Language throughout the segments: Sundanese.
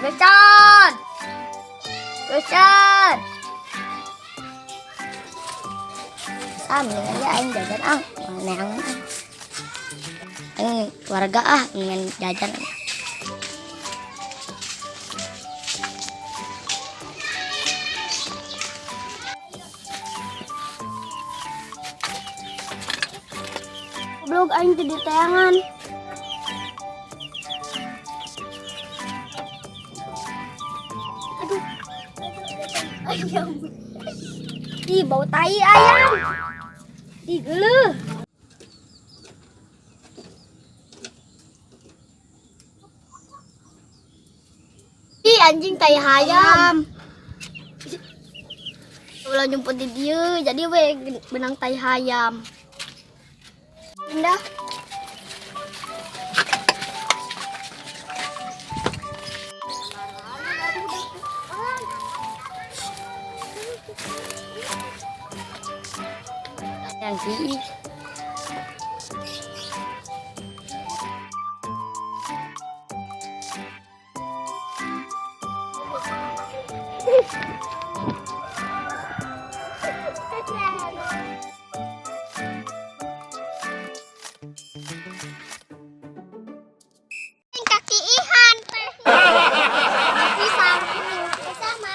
Kesan. Kesan. Sami aja aing jajan ah, neangan ah. Aing warga ah ingin jajan. Goblok, aing teu diteangan. Aduh. Ayam. Ih, bau tai ayam. Ih, geuleuh. Ih, anjing, tai hayam. Ulah nyumput di dieu, jadi we benang tai hayam. Pindah. Yang sih. Kaki Ihan teh. Pisang. Sama.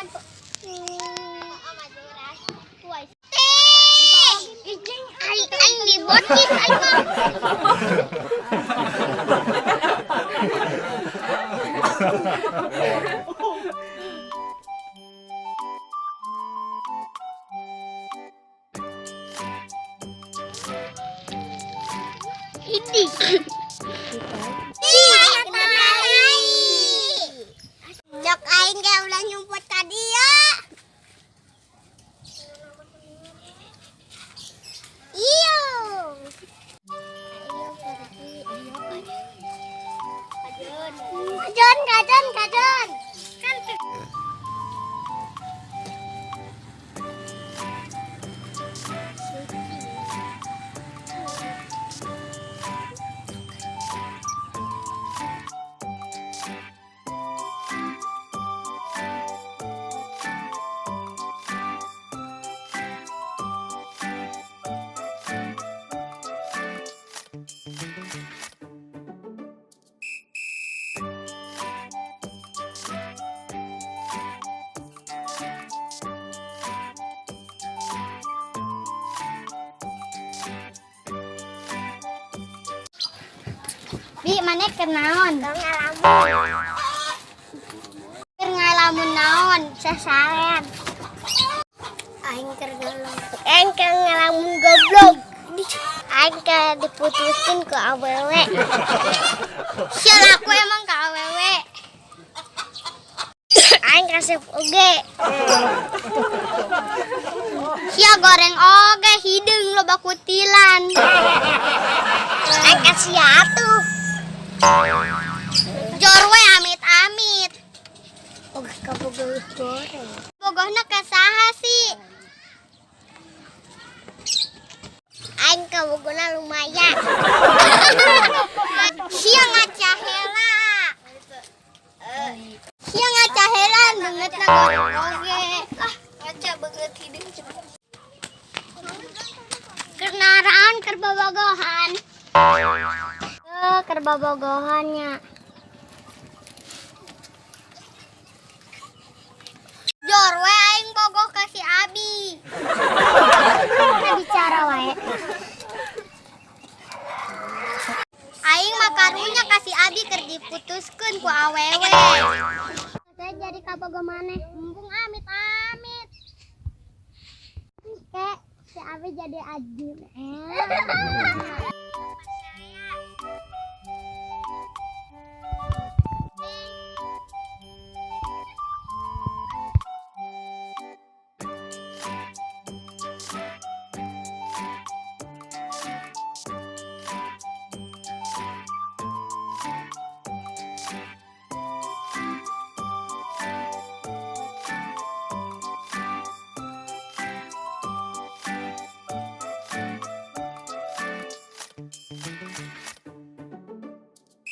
Aing aing dibocis aing mah. Ini. Cok aing ge ulah nyumput ka dieu. Iyo. Ayo pergi, ayo kajeun. Kajeun, kajeun, kajeun. Kan Bi, maneh keur naon? Ngalamun. Keur ngalamun naon? Sasaren. Aing keur ngalamun. Aing keur ngalamun, goblok. Aing keur diputuskeun ku awewe. Sia, aku emang ka awewe. Aing kasep oge. Sia goreng oge, hideung, loba kutilan. Aing kasih atuh. Jor we amit-amit. Oge kabogoh goreng. Bogohna ka saha sih? Aing kabogohna lumayan. Sia ngaca heula. Sia ngaca heula, beungeutna goreng oge. Ah, ngaca beungeut hideung. Keur naraon, keur bobogohan? Eh, keur bobogohan nya. Jor we aing bogoh ka si Abi. Bicara wae. Aing mah karunya ka si Abi keur diputuskeun ku awewe. Saya jadi kabogoh maneh. Mumpung amit-amit. Kek si Abi jadi anjing.